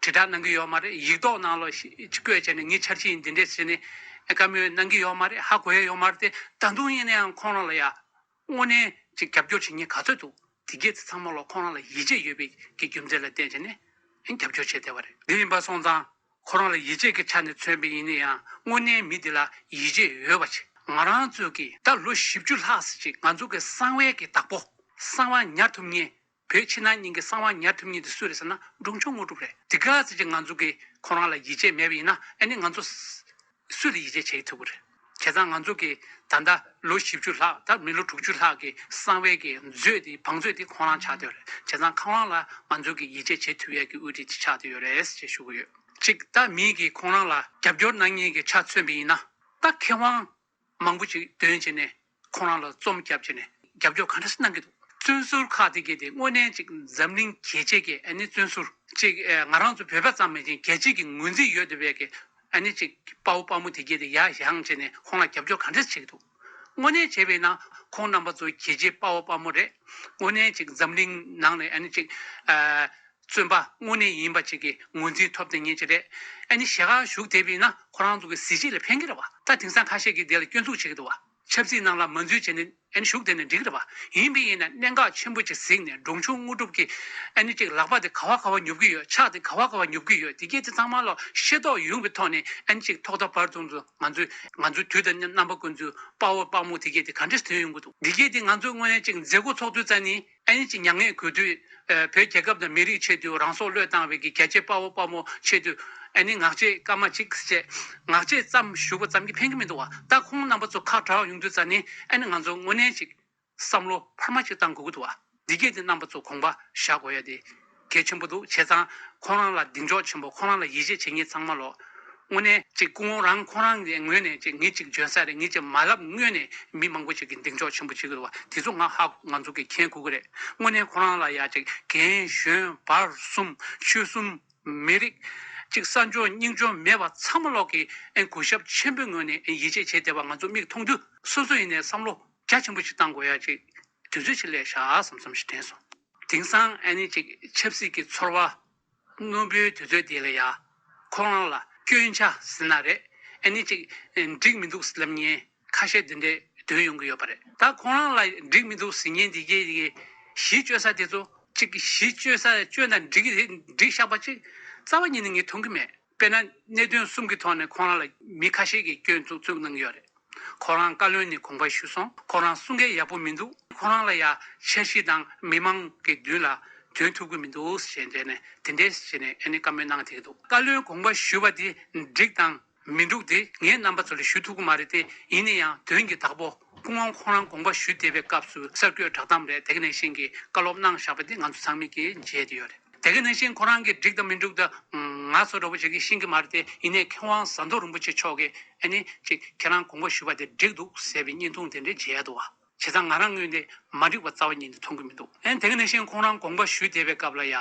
དྲིལ་བསྒྲགས་གནང་གི་ཡོད་མ་རེད། ཡིག་ཐོག་ནང་ལ་ཤི་བཀོད་བྱས་ནས་ངའི་འཆར་གཞི་ཡིན་འདི་འདྲས་ཟེར་ནས་བཀའ་མོལ་གནང་གི་ཡོད་མ་རེད། ཧ་གོ་ཡ་ཡོད་མ་རེད་དེ། ད་དུང་ཡིན་ན་ཡང་ཁོང་རང་ལ་ཡ་དངོས་གནས་ཅིག་རྒྱབ་སྐྱོར་བྱེད་མཁན་ག་ཚོད་འདུག་དེ་གས་དེ་ཚང་མ་ལོ་ཁོ་རང་ལ་ཡིད་ཆེས་ཡོད་པའི་གི་རྒྱུ་མཚན་ལ་བརྟེན་བྱས་ནས་རྒྱབ་སྐྱོར་བྱས་བསྡད་པ་རེད། འདི་ཡིན་པ་སོང་ཙང་ཁོ་རང་ལ་ཡིད་ཆེས་ཀྱི་ཆ་ནས་མཚོན་པ་ཡིན་ན་ཡང་དངོས་གནས་མི་དེ་ལ་ཡིད་ཆེས་ཡོད་པ་ཅིག་ང་རང་ཚོས་ཀྱི་ད་ལོ་བཞི་བཅུ་ལྷག་ཙམ་ཅིག་ང་ཚོ་གི་གསང་བའི་གི་བདག་པོ། གསང་བ་ཉར་ཐུབ་མཁན། བོད་ཕྱི་ནང་གཉིས་ཀྱི་གསང་བ་ཉར་ཐུབ་མཁན་དེ་སུ་རེད་ཟེར་ན་འབྲོང་ཆུང་དངོས་གྲུབ་རེད། དེ་ག་ཙམ་ཅིག་ང་ཚོ་གིས་ཁོ་རང་ལ་ཡིད་ཆེས་མེད་པ་ཡིན་ན་ཨ་ནི་ང་ཚོ་སུ་ལ་ཡིད་ཆེས་བྱེད་ཐུབ་ཀྱི་རེད། བྱས་ཙང་ང་ཚོ་གིས་ད་ལྟ་ལོ་བཞི་བཅུ་ལྷག་ད་མི་ལོ་དྲུག་ཅུ་ལྷག་གི་གསང་བའི་གི་མཛོད་དེ་བང་མཛོད་དེ་ཁོ་རང་ཆགས་བསྡད་ཡོད་རེད། བྱས་ཙང་ཁོ་རང་ལ་ང་ཚོ་གིས་ཡིད་ཆེས་བྱེད་ཐུབ་ཡས་ཀྱི་དབུ་ཁྲིད་དེ་ཆགས་བསྡད་ཡོད་རེད་ཅེས་ཞུ་གི་ཡོད། གཅིག་ད་མི་གིས་ཁོ་རང་ལ་རྒྱབ་སྐྱོར་གནང་མཁན་གྱི་ཆ་མཚོན་པ་ཡིན་ན་ད་མཁས་དབང་མང་པོ་ཅིག་འདོན་བྱས་ནས་ཁོ་རང་ལ་རྩོམ་བརྒྱབ་བྱས་ནས་རྒྱབ་སྐྱོར་ག་འདྲ་ཞིག་གནང་གི་འདུག་བཙོན་ཟུར་ཁག་དེ་གས་དེ་དངོས་གནས་ཅིག་འཛམ་གླིང་རྒྱལ་སྤྱི་གི་ཨ་ནི་བཙོན་ཟུར་ཅིག་ཨེ་ང་རང་ཚོ་བོད་པ་ཙམ་མིན་ཅིག་རྒྱལ་སྤྱི་གི་ངོས་འཛིན་ཡོད་བསྡད་པའི་གི་ཨ་ནི་ཅིག་དཔའ་བོ་དཔའ་མོ་དེ་གས་དེ་ཡར་བཞེངས་བྱས་ནས་ཁོང་ལ་རྒྱབ་སྐྱོར་ག་འདྲ་ཞིག་བྱེད་ཀྱི་འདུག་དངོས་གནས་བྱས་པས་ན་ཁོང་རྣམ་པ་ཚོ་རྒྱལ་སྤྱིའི་དཔའ་བོ་དཔའ་མོ་རེད། དངོས་གནས་ཅིག་འཛམ་གླིང་ནང་ནས་ཨ་ནི་ཅིག་ཨ། བཙོན་པ་དངོས་གནས་ཡིན་པ་ཅིག་གི་ངོས་འཛིན་ཐོབ་བསྡད་མཁན་ཅིག་རེད། ཨ་ནི་ཞེ་དྲག་བཞུགས་བསྡད་པ་ཡིན་ན་ཁོ་རང་ཚོ་གི་གཟི་བརྗིད་ལ་ཕན་གྱི་རེད་བ། ད་དེང་སང་ཁ་ཤས་ཀྱིས་དེ་ལ་སྐྱོན་འཛུགས་བྱེད་ཀྱི་འདུག་བ། ཆབ་སྲིད་ནང་ལ་མ་འཛུལ་བྱས་ནས་ཨ་ནི་བཞུགས་བསྡད་ན་འགྲིག་གི་རེད་བ། ཡིན་པ་ཡིན་ན་གནད་འགག་ཆེན་པོ་ཅིག་གཟིགས་ནས་འབྲོང་ཆུང་དངོས་གྲུབ་ཀྱི་ཨ་ནི་ཅིག་ལག་པ་དེ་ག་བ་ག་བ་ཉོབ་ཀྱི་ཡོད། ཕྱག་དེ་ག་བ་ག་བ་ཉོབ་ཀྱི་ཡོད། དེ་གས་དེ་ཚང་མ་ལ་ཤེས་རྟོགས་ཡོང་བའི་ཐོག་ནས་ཨ་ནི་ཅིག་ཐོག་མཐའ་བར་གསུམ་དུ་ང་ཚོས་ང་ཚོའི་དུས་དང་རྣམ་པ་ཀུན་ཏུ་དཔའ་བོ་དཔའ་མོ་དེ་གས་དེ་ག་འདྲས་ཐོན་ཡོང་གི་འདུག་དེ་གས་དེ་ང་ཚོས་དངོས་གནས་ཅིག་མཛད་སྒོ་ཚོགས་དུས་ཙ་ནི། ཨ་ནི་ཅིག་མྱ་ངན་གུས་འདུད། ཨ་བོད་རྒྱལ་ཁབ་དང་མི་རིགས་ཆེད་དུ་རང་སྲོག་བློས་བཏང་བའི་གི་རྒྱལ་གཅེས་དཔའ་བོ་དཔའ་མོ་ཆེད་དུ་ཨ་ནི་ངག་བཅད་སྐར་མ་གཅིག་བཅད། ངག་བཅད་ཙམ་ཞུ་བ་ཙམ་གྱིས་ཕན་གྱི་མི་འདུག་བ། ད་ཁོང་རྣམ་པ་ཚོ་ཁ་གྲག་ཡོང་དུས་ཙ་ནི་ཨ་ནི་ང་ཚོ་དངོས་གནས་ཅིག་བསམ་བློ་འཕར་མ་ཅིག་བཏང་དགོས་ཀྱི་འདུག་བ། འདི་གས་དེ་རྣམ་པ་ཚོ་དགོངས་པ་བཞག་དགོས་ཡ་དེ་གལ་ཆེན་པོ་འདུག་བྱས་ཙང་ཁོང་རང་ལ་གདེང་འཇོག་ཆེན་པོ་ཁོང་རང་ལ་ཡིད་ཆེས་བྱེད་མཁན་ཚང་མ་ལོ། དངོས་གནས་ཅིག་སྐུ་ངོ་རང་ཁོང་རང་གི་ངོས་ནས་ཅིག་ངས་ཅིག་འཇོན་ས་རེད། ངས་ཅིག་མ་ལབ་སྔོན་ནས་མི་མང་པོ་ཅིག་གིས་གདེང་འཇོག་ཆེན་པོ་བྱེད་ཀྱི་འདུག་བ། དེ་ཚོ་ང་ཧ་ང་ཚོ་གིས་མཁྱེན་དགོས་ཀྱི་རེད། དངོས་གནས་ཁོང་རང་ལ་ཡ་ཅིག་རྒན་གཞོན་བར་གསུམ་ཆོལ་གསུམ་མི་རིགས་ཅིག་གསར་འབྱོར་རྙིང་འབྱོར་མེད་པ་ཚང་མ་ལོག་གིས་ཨེ་གུས་ཞབས་ཆེན་པོའི་ངོས་ནས་ཨེ་ཡིད་ཆེས་བྱེད་བསྡད་པ་ང་ཚོ་མིག་མཐོང་དུས་སོ་སོ་ཡིན་ནའི་བསམ་བློ་རྒྱ་ཆེན་པོ་ཞིག་བཏང་དགོས་ཡ་ཅིག་དུས་ཚོད་ཅིག་སླེབས་ཤག་བསམ་བསམ་ཞིག་དྲན་སོང་། དེང་སང་ཨ་ནི་ཅིག་ཆབ་སྲིད་ཀྱི་ཚོར་བ་རྣོན་པོའི་དུས་ཚོད་འདི་ལ་ཡ། ཁོ་རང་ལ་སྐྱོན་ཆ་ཟེར་ན་རེད། ཨ་ནི་ཅིག་འགྲིག་མི་འདུག་ལབ་མཁན་ཁ་ཤས་འདི་འདྲས་འདོན་ཡོང་གི་ཡོད་པ་རེད། ད་ཁོ་རང་ལ་འགྲིག་མི་འདུག་ཟེར་མཁན་འདི་གའི་གཞི་བཅོལ་ས་དེ་ཚོ་ཅིག་གཞི་བཅོལ་ས་བཅོལ་ན་འགྲིག་གི་རེད། འགྲིག་བཞག་པ་ཅིག་རྩ་བ་ཉིད་ནས་ངས་མཐོང་གི་མེད། དཔེར་ན་གནད་དོན་གསུམ་གྱི་ཐོག་ནས་ཁོ་རང་ལ་མི་ཁ་ཤས་ཀྱིས་སྐྱོན་བཙུགས་བཙུགས་གནང་གི་ཡོད་རེད། ཁོ་རང་བཀའ་བློན་ནས་དགོངས་པ་ཞུས་སོང་། ཁོ་རང་གསུང་མཁན་ཡག་པོ་མི་འདུག་ཁོ་རང་ལ་ཡ་འཆར་གཞི་དང་མི་མང་གི་མདུན་ལ་འདོན་ཐུབ་ཀྱི་མི་འདུག་ཞེས་བྱས་ནས་དེ་འདྲས་བྱས་ནས་ཨ་ནི་བཀའ་མོལ་གནང་བསྡད་ཀྱི་འདུག་བཀའ་བློན་དགོངས་པ་ཞུས་པ་དེ་འགྲིག་དང་མི་འདུག་དེ་ངས་རྣམ་པ་ཚོ་ལ་ཞུ་ཐུབ་ཀྱི་མ་རེད་དེ། ཡིན་ན་ཡང་དོན་གྱི་བདག་པོ་སྐུ་ངོ་ཁོང་རང་དགོངས་པ་ཞུ་བསྡད་པའི་སྐབས་སུ་གསར་འགོད་བསྒྲགས་གཏམ་རེད། དེ་ག་ནང་བཞིན་གྱི་བཀའ་སློབ་གནང་བཞག་པ་དེ་ང་ཚོ་ཚང་མས་ཀྱིས་མཇལ་བསྡད་ཡོད་རེད། དེ་ག་ནང་བཞིན་ཁོ་རང་གིས་འགྲིག་དང་མི་འགྲིག་དང་ང་ཚོ་འདྲ་པོ་ཅིག་གིས་ཤེས་ཀྱི་མ་རེད་དེ། ཡིན་ནའི་མཁས་དབང་ཟམ་གདོང་རིན་པོ་ཆེ་མཆོག་གིས་ཨ་ནི་ཅིག་ཁྱེད་རང་དགོངས་པ་ཞུས་པ་དེ་འགྲིག་འདུག་ཟེར་བའི་བརྙན་ཐུང་དེ་འདྲ་མཇལ་འདུག་བ། བྱས་ཙང་ང་རང་ངོས་ནས་མ་འགྲིག་པ་རྩ་བ་ཉིད་ནས་མཐོང་གི་མི་འདུག་ཨ་ནི་དེ་ག་ནང་བཞིན་ཁོང་རང་དགོངས་པ་ཞུས་བསྡད་པའི་སྐབས་ལ་ཡ།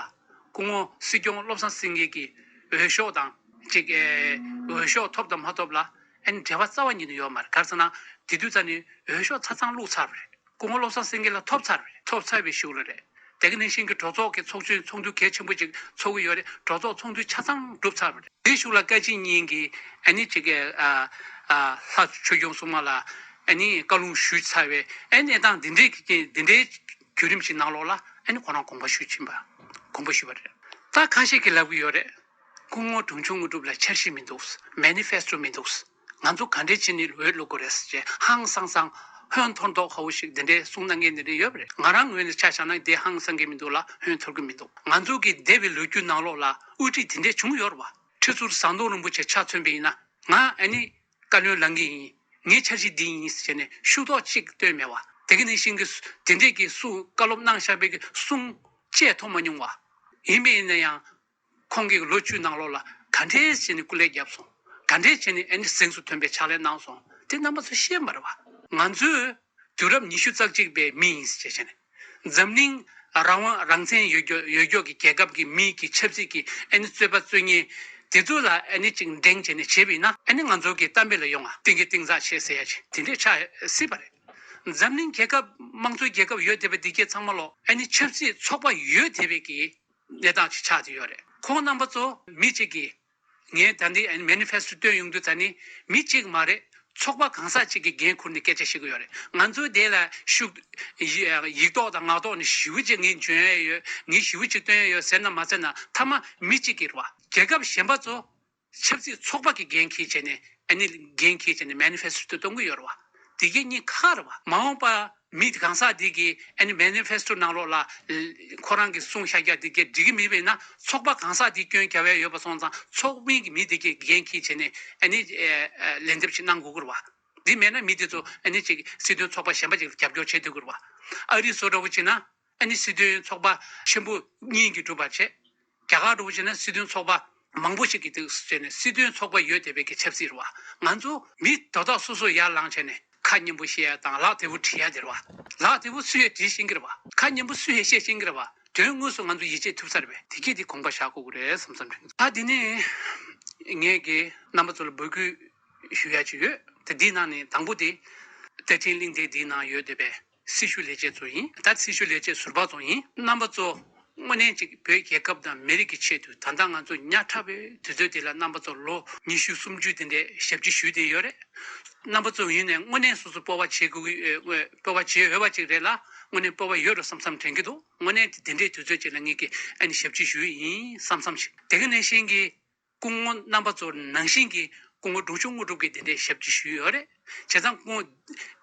སྐུ་ངོ་སྲིད་སྐྱོང་བློ་བཟང་སེང་གེ་གིས་འོས་ཤོག་དང་ཅིག་ཨེ་འོས་ཤོག་ཐོབ་དང་མ་ཐོབ་ལ་ཨ་ནི་འབྲེལ་བ་རྩ་བ་ཉིད་ནས་ཡོད་མ་རེད། ག་རེ་ཟེར་ན་དེ་དུས་ཙ་ནས་འོས་ཤོག་ཆ་ཚང་བླུགས་ཚར་བ་རེད། སྐུ་ངོ་བློ་བཟང་སེང་གེ་ལ་ཐོབ་ཚར་བ་རེད། ཐོབ་ཚར་བའི་གཞུག་ལ་རེད། དེ་ག་ནང་བཞིན་གྱི་གྲོས་ཚོགས་ཀྱི་ཚོགས་ཆུང་ཚོགས་འདུ་གལ་ཆེན་པོ་ཅིག་ཚོགས་ཀྱི་ཡོད་རེད། གྲོས་ཚོགས་ཚོགས་འདུ་ཆ་ཚང་གྲུབ་ཚར་བ་རེད། དེའི་གཞུག་ལ་བཀའ་སྤྱི་གཉིས་ཀྱིས་ཨ་ནི་ཅིག་གི་ཨ་ཨ་ལྷ་ཆོས་སྐྱོང་སྲུང་མ་ལ་ཨ་ནི་བཀའ་ལུང་ཞུས་ཚར་བའི་ཨ་ནི་གནས་སྟངས་འདི་འདྲའི་གི་འདི་འདྲའི་བརྒྱུད་རིམ་ཞིག་ནང་ལོགས་ལ་ཨ་ནི་ཁོ་རང་དགོངས་པ་ཞུས་ཕྱིན་པ། དགོངས་པ་ཞུས་པ་རེད། ད་ཁ་ཤས་ཀྱིས་ལབ་ཀྱི་ཡོད་རེད། སྐུ་ངོ་འབྲོང་ཆུང་དངོས་གྲུབ་ལ་འཆར་གཞི་མི་འདུག་མེ་ནི་ཕེ་སི་ཊོ་མི་འདུག་ང་ཚོ་ག་འདྲས་བྱས་ནས་འོས་བླུག་དགོས་རེད་ཟེར་བྱས་ཧང་སང་སང་ཧོན་ཐོར་མདོག་ཁ་བོ་ཞིག་འདི་འདྲའི་གསུང་གནང་མཁན་འདི་འདྲ་ཡོད་པ་རེད། ང་རང་ངོས་ནས་ཆ་བཞག་ན་དེ་ཧང་སང་གི་མི་འདུག་ལ་ཧོན་ཐོར་གི་མི་འདུག་ང་ཚོ་གི་འདས་པའི་ལོ་རྒྱུས་ནང་ལོགས་ལ་དབུ་ཁྲིད་དེ་འདྲས་བྱུང་ཡོད་རེད་བ། ཁྲི་ཟུར་ཟམ་གདོང་རིན་པོ་ཆེ་ཆ་མཚོན་པ་ཡིན་ན་ང་ཨ་ནི་བཀའ་བློན་ལངས་གི་ཡིན། ངའི་འཆར་གཞི་འདི་ཡིན་ཟེར་ནས་ཤུགས་རྡོག་གཅིག་བཏོན་མེད་བ། དེ་ག་ནང་བཞིན་གྱི་དེ་འདྲས་ཀྱི་གསུང་བཀའ་སློབ་གནང་བཞག་པའི་གི་གསུང་བཅད་མཐོང་མ་མྱོང་བ། ཡིན་པས་ན་ཡང་ཁོང་གིས་ལོ་བཅུ་ནང་ལོགས་ལ་ག་འདྲས་བྱས་ནས་སྐུ་ལས་བརྒྱབ་སོང་། ག་འདྲས་བྱས་ནས་ཨ་ནི་གཟེངས་སུ་ཐོན་པའི་ཕྱག་ལས་གནང་སོང་། དེ་རྣམ་པ་ཚོ་ཤེས་མ་རེད་བ། ང་ཚོས་དུས་རབས་ཉི་ཤུ་རྩ་གཅིག་པའི་མི་ཡིན་ཟེར་བྱས་ནས། འཛམ་གླིང་རང་དབང་རང་བཙན་ཡོད་རྒྱུ་ཡོད་རྒྱུ་གི་རྒྱལ་ཁབ་ཀྱི་མི་གི་ཆབ་སྲིད་ཀྱི་ཨ་ནི་རྩོད་པ་རྩོད་མཁན་དེ་ཚོ་ལ་ཨ་ནི་ཅིག་འགྲེང་བྱས་ནས་བྱས་པ་ཡིན་ན་ཨ་ནི་ང་ཚོ་གི་གཏམ་དཔེ་ལ་ཡོང་བ་གཏིང་གི་གཏིང་ཟག་ཆེ་ཟེར་ཡ་ཅིག་དེ་འདྲས་ཆགས་སྲིད་པ་རེད། འཛམ་གླིང་རྒྱལ་ཁབ་དམངས་གཙོའི་རྒྱལ་ཁབ་ཡོད་བསྡད་པ་འདི་གས་ཚང་མ་ལོ་ཨ་ནི་ཆབ་སྲིད་ཚོགས་པ་ཡོད་བསྡད་པའི་གི་གནས་སྟངས་ཅིག་ཆགས་བསྡད་ཡོད་རེད། ཁོང་རྣམ་པ་ཚོ་མི་གཅིག་གིས་ངས་ད་འདི་ཨ་ནི་མེ་ནི་ཕེ་སི་ཊོ་བཏོན་ཡོང་དུས་ད་ནི་མི་གཅིག་མ་རེད། ཚོགས་པ་གང་ཟག་ཅིག་གིས་འགན་འཁུར་ནས་སྐད་ཆ་བཤད་ཀྱི་ཡོད་རེད། ང་ཚོའི་དེ་ལ་ཤུགས་ཡིག་ཐོག་དང་ངག་ཐོག་ནས་ཞེ་པོ་ཅིག་ངས་འཇོན་ཡ་ཡོད། ངས་ཞེ་པོ་ཅིག་སྟོན་ཡ་ཡོད་ཟེར་ན་མ་ཟེར་ན་མཐའ་མ་མི་གཅིག་གིས་རེད་བ། རྒྱལ་ཁབ་གཞན་པ་ཚོ་ཆབ་སྲིད་ཚོགས་པ་གི་འགན་འཁྱེར་བྱས་ནས་ཨ་ནི་འགན་འཁྱེར་བྱས་ནས་མེ་ནི་ཕེ་སི་ཏོ་གཏོང་གི་ཡོད་རེད་བ། དེ་གའི་གཉིས་ཁ་རེད་བ། མ་འོངས་པ་མི་གང་ཟག་དེ་གིས་ཨ་ནི་མེ་ནི་ཕེ་སི་ཏོ་ནང་ལོགས་ལ་ཁོ་རང་གིས་གསུངས་བཞག་རྒྱུ་དེ་གའི་འགྲིག་གི་མེད་པས་ན། ཚོགས་པ་གང་ཟག་དེ་སྐྱོན་རྒྱབ་ཡ་ཡོད་པ་སོང་ཙང་ཚོགས་མི་གི་མི་དེ་གའི་འགན་འཁྱེར་བྱས་ནས་ཨ་ནི་ལན་འདེབས་ཅིག་གནང་དགོས་ཀྱི་རེད་བ། འདི་མེད་ན་མི་དེ་ཚོ་ཨ་ནི་ཅིག་སྲིད་དོན་ཚོགས་པ་གཞན་པ་ཅིག་ལ་རྒྱབ་སྐྱོར་བྱེད་སྡོད་ཀྱི་རེད་བ། ཨ་རི་བཟོ་འདྲ་བོ་བྱས་ན། ཨ་ནི་སྲིད་དོན་ཚོགས་པ་ཆེན་པོ་གཉིས་ཀྱིས་གྲུབ་པར་བྱས། རྒྱ་གར་འདྲ་བོ་བྱས་ན་སྲིད་དོན་ཚོགས་པ་མང་པོ་ཞིག་གིས་དེ་བྱས་ནས་སྲིད་དོན་ཚོགས་པ་ཡོད་བསྡད་པའི་གི་ཆབ་སྲིད་རེད་བ། ང་ཚོ་མི་དོ་བདག་སོ་སོ་ཡར་ལངས་བྱས་ནས་ཁ་སྙན་པོ་བཤད་ཡ་དང་ལག་དལ་པོ་བྲིས་ཡ་དེ་རེད་བ། ལག་དལ་པོ་སུ་ཡས་བྲིས་ཤེས་ཀྱི་རེད་བ། ཁ་སྙན་པོ་སུ་ཡས་བཤད་ཤེས་ཀྱི་རེད་བ། དོན་དངོས་སུ་ང་ཚོ་ཡིད་ཆེས་ཐུབ་ས་རེད་པས། དེ་གས་དེ་དགོངས་པ་བཞག་དགོས་ཀྱི་རེད་བསམ་བསམ་དྲན། ད་དེ་ནས་ངས་ཀྱི་རྣམ་པ་ཚོ་ལ་འབོད་སྐུལ་ཞུ་ཡ་ཅིག་ཡོད། དེ་འདིའི་ནང་ནས་དང་པོ་དེ་རྟ་མགྲིན་གླིང་ཕྲན་འདིའི་ནང་ཡོད་བསྡད་པའི་སྲི་ཞུ་ལས་བྱེད་ཚོ་ཡིན། ད་སྲི་ཞུ་ལས་བྱེད་ཟུར་པ་ཚོ་ཡིན། རྣམ་པ་ཚོ་དངོས་གནས་ཅིག་བོད་རྒྱལ་ཁབ་དང་མི་རིགས་ཀྱི་ཆེད་དུ་ད་ལྟ་ང་ཚོ་ཉག་ཕྲ་བའི་དུས་ཚོད་འདི་ལ་རྣམ་པ་ཚོ་ལོ་ཉི་ཤུ་སུམ་ཅུ་དེ་འདྲའི་ཞབས་ཕྱི་ཞུས་བསྡད་ཡོད་རེད། རྣམ་པ་ཚོ་ཡིན་ནས་དངོས་གནས་སོ་སོ་སྤོབས་པ་བྱེད་དགོས་ཀྱི་ཡོད། སྤོབས་པ་བྱེད་འོས་པ་ཅིག་རེད་ལ། དངོས་གནས་སྤོབས་པ་ཡོད་རེད་བསམ་བསམ་དྲན་གྱི་འདུག། དངོས་གནས་དེ་འདྲའི་དུས་ཚོད་ཅིག་ལ་ངེད་ཀྱིས་ཨ་ནི་ཞབས་ཕྱི་ཞུས་ཡིན་བསམ་བསམ་ཞིག། དེ་ག་ནང་བཞིན་གྱི་སྐུ་ངོ་རྣམ་པ་ཚོ་ནང་བཞིན་གྱི་སྐུ་ངོ་འབྲོང་ཆུང་དངོས་གྲུབ་ཀྱིས་དེ་འདྲའི་ཞབས་ཕྱི་ཞུས་ཡོད་རེད། བྱས་ཙང་སྐུ་ངོ་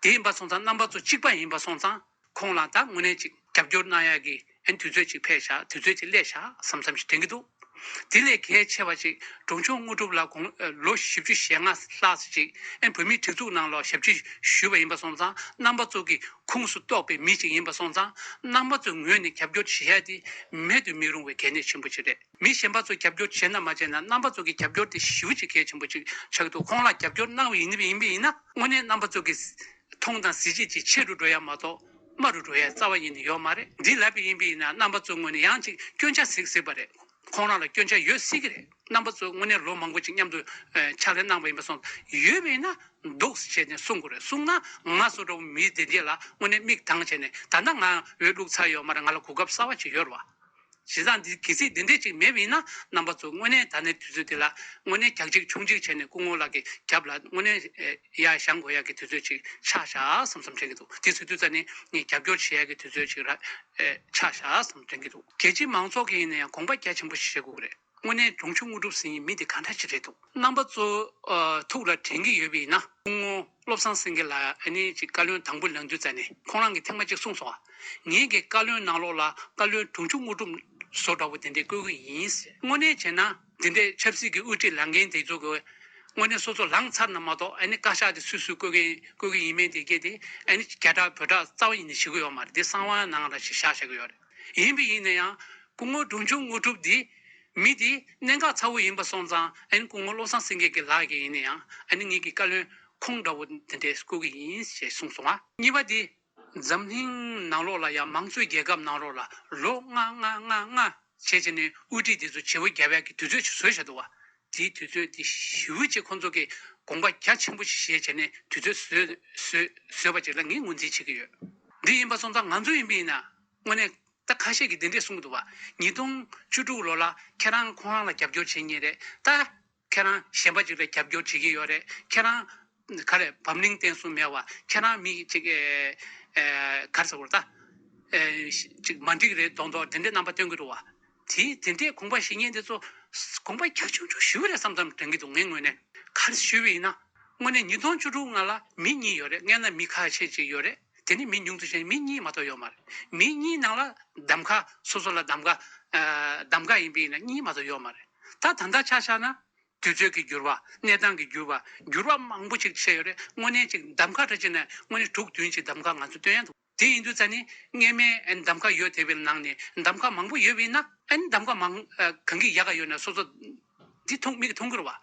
དེ་ཡིན་པ་སོང་ཙང་རྣམ་པ་ཚོ་གཅིག་པ་ཡིན་པ་སོང་ཙང་ཁོང་ལ་ད་དངོས་གནས་ཅིག་རྒྱབ་སྐྱོར་གནང་ཡག་གི་ཨ་ནི་དུས་ཚོད་ཅིག་ཕེབས་ཤག། དུས་ཚོད་ཅིག་སླེབས་ཤག་བསམ་བསམ་ཞིག་དྲན་གྱི་འདུག། དེ་ལས་གལ་ཆེ་བ་ཅིག་འབྲོང་ཆུང་དངོས་གྲུབ་ལགས་དགུང་ལོ་བཞི་བཅུ་ཞེ་ལྔ་ལྷག་ཙམ་ཅིག་ཨ་ནི་བོད་མིའི་སྒྲིག་འཛུགས་ནང་ལོགས་ཞབས་ཕྱི་ཞུས་པ་ཡིན་པ་སོང་ཙང་རྣམ་པ་ཚོ་གི་ཁོངས་སུ་གཏོགས་པའི་མི་ཅིག་ཡིན་པ་སོང་ཙང་རྣམ་པ་ཚོའི་ངོས་ནས་རྒྱབ་སྐྱོར་བྱེད་ཡ་དེ་མེད་དུ་མི་རུང་བའི་གལ་གནད་ཆེན་པོ་ཅིག་རེད། མི་གཞན་པ་ཚོ་རྒྱབ་སྐྱོར་བྱས་ན་མ་བྱས་ན་རྣམ་པ་ཚོ་གི་རྒྱབ་སྐྱོར་དེ་ཞེ་པོ་ཅིག་གལ་ཆེན་པོ་ཅིག་ཆགས་འདུག། ཁོང་ལ་རྒྱབ་སྐྱོར་གནང་བ་ཡིན་པ་ཡིན་པ་ཡིན་ན་དངོས་གནས་རྣམ་པ་ཚོ་གི་མཐོང་དང་གཟིགས་བྱེད་ཅིག་ཆེ་རུ་འགྲོ་ཡ་མ་གཏོགས་དམའ་རུ་འགྲོ་ཡ་རྩ་བ་ཉིད་ནས་ཡོད་མ་རེད། འདི་ལབ་པ་ཡིན་པ་ཡིན་ན་རྣམ་པ་ཚོའི་ངོས་ནས་ཡང་ཅིག་སྐྱོན་ཆ་གཟིགས་གཟིགས་པ་རེད། ཁོང་རང་ལ་སྐྱོན་ཆ་ཡོད་སྲིད་ཀྱི་རེད། རྣམ་པ་ཚོ་དངོས་གནས་ལོ་མང་པོ་ཅིག་མཉམ་དུ་ཨ་ཕྱག་ལས་གནང་བ་ཡིན་པ་སོང་ཡོད་པ་ཡིན་ན་འདུག་ཟེར་བྱས་ནས་གསུང་དགོས་རེད། གསུངས་ན་ང་སོ་འདྲ་བོ་མི་དེ་འདྲས་ལ་དངོས་གནས་མིག་གདངས་བྱས་ནས་ད་ལྟ་ང་འོས་བླུགས་ཚར་ཡོད་མ་རེད། ང་ལ་གོ་སྐབས་གསར་བ་ཅིག་ཡོད་རེད་བ། བྱས་ཙང་འདི་གལ་སྲིད་འདི་འདྲས་ཅིག་མེད་པ་ཡིན་ན་རྣམ་པ་ཚོ་དངོས་གནས་ད་ནས་དུས་ཚོད་འདི་ལ་དངོས་གནས་རྒྱག་གཅིག་མཆོང་གཅིག་བྱས་ནས་སྐུ་ངོ་ལགས་ཀྱི་རྒྱབ་ལ་དངོས་གནས་ཨེ་ཡར་བཞེངས་དགོས་ཡག་གི་དུས་ཚོད་ཅིག་ཆགས་བཞག་བསམ་བསམ་དྲན་གྱི་འདུག། དེ་ཚོ་དུས་ཙམ་ནས་ངས་རྒྱབ་སྐྱོར་བྱེད་ཡག་གི་དུས་ཚོད་ཅིག་ར་ཨེ་ཆགས་བཞག་བསམ་དྲན་གྱི་འདུག། རྒྱལ་སྤྱིའི་མང་ཚོགས་ཀྱིས་ཡིན་ན་ཡང་དགོངས་པ་རྒྱ་ཆེན་པོ་ཞིག་བཞེས་དགོས་ཀྱི་རེད། དངོས་གནས་འབྲོང་ཆུང་དངོས་གྲུབ་ཟེར་མཁན་མི་དེ་ག་འདྲ་ཅིག་རེད་འདུག། རྣམ་པ་ཚོ་ཨ་ཐུགས་ལ་དྲན་གྱི་ཡོད་པ་ཡིན་ན་སྐུ་ངོ་བློ་བཟང་སེང་གེ་ལགས་ཨ་ནི་ཅིག་བཀའ་བློན་དང་པོ་ལངས་དུས་ཙམ་ནས་ཁོང་རང་གིས་ཐེངས་མ་གཅིག་གསུངས་སོང་བ། ངེད་ཀྱི་བཀའ་བློན་ནང་ལོགས་ལ་བཀའ་བློན་འབྲོང་ཆུང་དངོས་གྲུབ་བཟོ་འདྲ་བོ་དེ་འདྲས་བསྐོ་གི་ཡིན་ཟེར། དངོས་གནས་བྱས་ན་དེ་འདྲས་ཆབ་སྲིད་ཀྱི་དབུ་ཁྲིད་ལངས་མཁན་དེ་ཚོ་གི་དངོས་གནས་སོ་སོ་ལངས་ཚར་ན་མ་གཏོགས་ཨ་ནི་བཀའ་ཤག་དེ་སུས་སུས་བསྐོ་གི་བསྐོ་གི་ཡིན་མིན་དེ་གས་དེ་ཨ་ནི་རྒྱ་གྲགས་བོད་གྲགས་རྩ་བ་ཉིད་ནས་བྱེད་ཀྱི་ཡོད་མ་རེད། དེ་གསང་བ་ནང་ལ་ཞིག་བཞག་བཞག་གི་ཡོད་རེད། ཡིན་པ་ཡིན་ན་ཡང་སྐུ་ངོ་འབྲོང་ཆུང་དངོས་གྲུབ་འདི་མི་དེ་གནད་འགག་ཚ་བོ་ཡིན་པ་སོང་ཙང་ཨ་ནི་སྐུ་ངོ་བློ་བཟང་སེང་གེ་གི་ལགས་ཀྱིས་ཡིན་ན་ཡང་ཨ་ནི་ངེད་ཀྱི་བཀའ་བློན་ཁོང་འདྲ་བོ་དེ་འདྲས་བསྐོ་གི་ཡིན་ཞེས་གསུངས་སོང་ང་། གཉིས་པ་དེ་འཛམ་གླིང་ནང་ལོགས་ལ་ཡང་མང་གཙོའི་རྒྱལ་ཁབ་ནང་ལོགས་ལ་ལོ་ལྔ་ལྔ་ལྔ་ལྔ་བྱས་བྱས་ནས་དབུ་ཁྲིད་དེ་ཚོ་བྱེད་པོ་རྒྱབ་ཡག་གི་དུས་ཚོད་ཅིག་བཟོས་བཞག་འདུག་བ། དེའི་དུས་ཚོད་དེ་ཞེ་པོ་ཅིག་ཁོང་ཚོ་གིས་དགོངས་པ་རྒྱ་ཆེན་པོ་ཞིག་བཞེས་བྱས་ནས་དུས་ཚོད་བཟོས་བཟོས་བཟོས་པ་ཅིག་ལ་ངས་ངོས་འཛིན་བྱེད་ཀྱི་ཡོད། འདི་ཡིན་པ་སོང་ཙང་ང་ཚོ་ཡིན་པ་ཡིན་ན་དངོས་གནས་ད་ཁ་ཤས་ཀྱིས་འདི་འདྲས་གསུང་གི་འདུག་བ། ཉིས་སྟོང་བཅུ་དྲུག་ལོ་ལ་ཁྱེད་རང་ཁོ་རང་ལ་རྒྱབ་སྐྱོར་བྱེད་མཁན་རེད། ད་ཁྱེད་རང་གཞན་པ་ཅིག་ལ་རྒྱབ་སྐྱོར་བྱེད་ཀྱི་ཡོད་རེད། ཁྱེད་རང་ག་རེ་བབ་བརླིང་བརྟན་གསུམ་མེད་བ། ཁྱེད་རང་མི་ཅིག་ཨེ་ཨེ་ག་རེ་ཟེར་དགོས་རེད་ད། ཨེ་ཅིག་མ་འགྲིག་རེད་མདོག་མདོག་དེ་འདྲའི་རྣམ་པ་སྟོན་གྱི་འདུག་བ། དེ་དེ་འདྲའི་དགོངས་པ་བཞེས་མཁན་དེ་ཚོ་དགོངས་པ་རྒྱ་ཆུང་ཆུང་ཞུ་གི་རེད་བསམ་བསམ་དྲན་གྱི་འདུག་ངའི་ངོས་ནས། ག་རེ་ཞུས་པ་ཡིན་ན་དངོས་གནས་ཉིས་སྟོང་བཅུ་དྲུག་སྔ་ལ་མི་གཉིས་ཡོད་རེད། སྔོན་ན་མི་ཁ་ཤས་ཅིག་ཡོད་རེད། དེ་ནི་མི་ཉུང་དུ་ཕྱིན་མི་གཉིས་མ་གཏོགས་ཡོད་མ་རེད། མི་གཉིས་ནང་ལ་གདམ་ག་སོ་སོ་ལ་གདམ་ག་ཨ་གདམ་ག་ཡིན་པ་ཡིན་ན་གཉིས་མ་གཏོགས་ཡོད་མ་རེད། ད་ད་ལྟ་ཆ་བཞག་ན་དུས་ཚོད་ཀྱི་འགྱུར་བ་གནས་སྟངས་ཀྱི་འགྱུར་བ་འགྱུར་བ་མང་པོ་ཅིག་ཕྱིན་ཡོད་རེད། དངོས་གནས་ཅིག་གདམ་ག་འདྲ་ཅིག་ནས་དངོས་གནས་དྲུག་བདུན་ཅིག་གདམ་ག་ང་ཚོ་སྟོན་ཡ་འདུག། དེ་ཡིན་དུས་ཙ་ནི་སྔོན་མའི་ཨ་ནི་གདམ་ག་ཡོད་བསྡད་པའི་ནང་ནས་གདམ་ག་མང་པོ་ཡོད་པ་ཡིན་ན་ཨ་ནི་གདམ་ག་མང་ཨ་གང་གི་ཡག་ག་ཡོད་ན་སོ་སོ་འདི་མཐོང་མིག་གིས་མཐོང་གི་རེད་བ།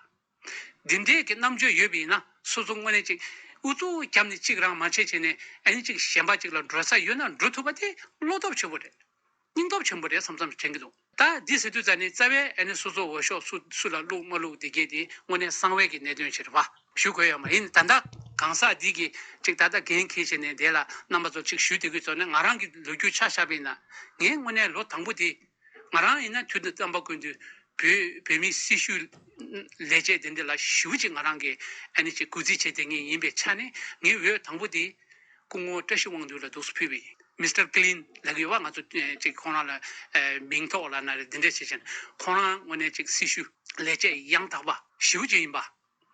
འདི་འདྲའི་གི་རྣམ་དཔྱོད་ཡོད་པ་ཡིན་ན་སོ་སོ་དངོས་གནས་ཅིག་ཨུ་ཚུགས་བརྒྱབ་ནས་གཅིག་རང་མ་བྱས་བྱས་ནས་ཨ་ནི་ཅིག་གཞན་པ་ཅིག་ལ་འགྲོ་ས་ཡོད་ན་འགྲོ་ཐུབ་པ་དེ་བློ་སྟོབས་ཆེན་པོ་རེད། སྙིང་སྟོབས་ཆེན་པོ་རེད་བསམ་བསམ་དྲན་གྱི་འདུག། ད་འདི་ཟེར་དུས་ཙ་ནི་རྩ་བའི་ཨ་ནི་སོ་སོ་འོས་ཤོག་སུ་སུ་ལ་བླུག་མ་བླུག་འདི་གས་དེ་དངོས་གནས་གསང་བའི་གི་གནད་དོན་ཞིག་རེད་བ། ཞུ་དགོས་ཡོད་མ་ཡིན། ད་ལྟ་གང་ཟག་འདི་གི་ཅིག་ད་ལྟ་འགན་འཁྱེར་བྱས་ནས་དེ་ལ་རྣམ་པ་ཚོ་ཅིག་ཞུ་བསྡད་ཀྱི་ཚོ་ནས་ང་རང་གི་ལོ་རྒྱུས་ཆ་བཞག་པ་ཡིན་ན་ངས་དངོས་གནས་ལོ་དང་པོ་དེ་ང་རང་ཡིན་ན་དུས་དང་རྣམ་པ་ཀུན་ཏུ་བོད་བོད་མིའི་སྲི་ཞུ་ ལས་བྱེད་དེ་འདྲ་ལ་ཞེ་པོ་ཅིག་ང་རང་གིས་ཨ་ནི་ཅིག་གུས་བརྩི་བྱེད་བསྡད་མཁན་ཡིན་པའི་ཆ་ནས། ངའི་འོས་དང་པོ་དེ་སྐུ་ངོ་བཀྲ་ཤིས་དབང་འདུས་ལ་འདུག་སེ་ཕུལ་བ་ཡིན། མི་སི་ཊར་ཀི་ལིན་ལབ་ཀྱི་ཡོད་པ། ང་ཚོ་ཨེ་ཅིག་ཁོང་རང་ལ་ཨེ་མིང་ཐོགས་ལབ་ན་རེད། འདི་འདྲ་བྱེད་བྱས་ནས་ཁོང་རང་དངོས་གནས་ཅིག་སྲི་ཞུ་ལས་བྱེད་ཡང་དག་པ་ཞེ་པོ་ཅིག་ཡིན་པ།